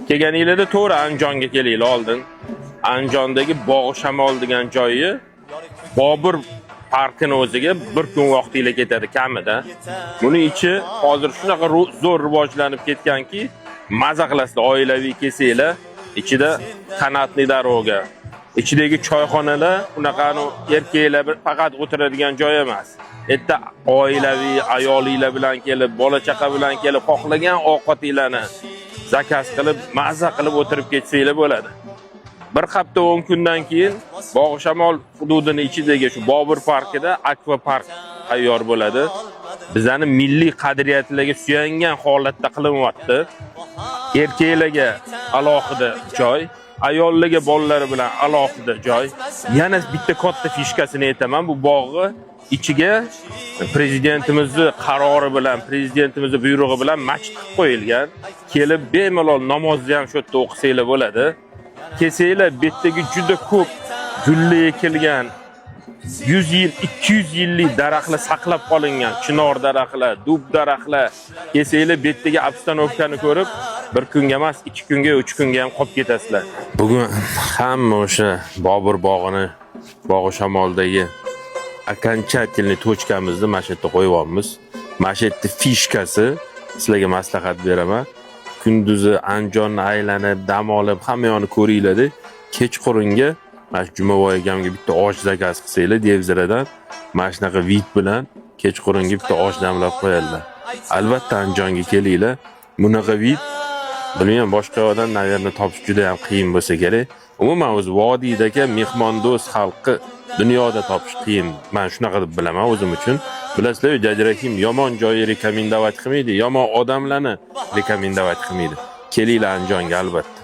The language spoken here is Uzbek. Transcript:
Kelganinglarda to'g'ri Andijonga kelinglar oldin. Andijondagi Bog'i Shamol degan joyi, Bobur parkini o'ziga bir kun vaqtinglar ketadi kamida. Buni ichi hozir shunaqa zo'r rivojlanib ketganki, maza qilasizlar oilaviy kelsanglar, ichida канатный дорога, ichidagi choyxonalar unaqa erkaklar faqat o'tiradigan joy emas. Erta oilaviy ayolinglar bilan kelib, bola chaqa bilan kelib, xohlagan ovqatinglarni заказ qilib, maza qilib o'tirib ketsanglar bo'ladi. Bir hafta 10 kundan keyin Bog'i Shamol hududini ichidagi shu Bobur parkida akvapark tayyor bo'ladi. Bizani milliy qadriyatlarga suyangan holatda qilinyapti. Erkaklarga alohida joy, ayollarga bolalari bilan alohida joy. Yana bitta katta фишка sini aytaman, bu bog'ni ichiga prezidentimizni qarori bilan, prezidentimizni buyrug'i bilan masjid qilib qo'yilgan. Kelib bemalol namozni ham shu yerda o'qisanglar bo'ladi. Kelsanglar, bu yerdagi juda ko'p gulli ekilgan, 100 yil, 200 yillik daraxtlar saqlab qolingan, chinor daraxtlar, dub daraxtlar. Kelsanglar, bu yerdagi обстановка ni ko'rib, bir kunga emas, 2 kunga, 3 kunga ham qolib ketasizlar. Bugun hamma o'sha Bobur bog'ini, Bog'i Shamoldagi окончательный точка mizni mana shu yerda qo'yyapmiz. Mana shu yerda фишка si, sizlarga maslahat beraman. Kunduzi Andijonni aylanib, dam olib, hamma yoqni ko'ringlarda, kechqurunga mana shu Jumaboy akamga bitta osh заказ qilsanglar Devziradan, mana shunaqa вид bilan kechqurunga bitta osh damlab qo'yadilar. Albatta Andijonga kelinglar. Bunaqa вид, bilmayman, boshqa yoqdan, наверное, topish juda ham qiyin bo'lsa kerak. Umuman o'zi vodiydagi mehmondo'st xalqni dunyoda topish qiyin. Man shunaqa deb bilaman o'zim uchun. Bilasizlar, Дядя Rahim yomon joyi рекомендовать qilmaydi, yomon odamlarni рекомендовать qilmaydi. Kelinglar Andijonga albatta.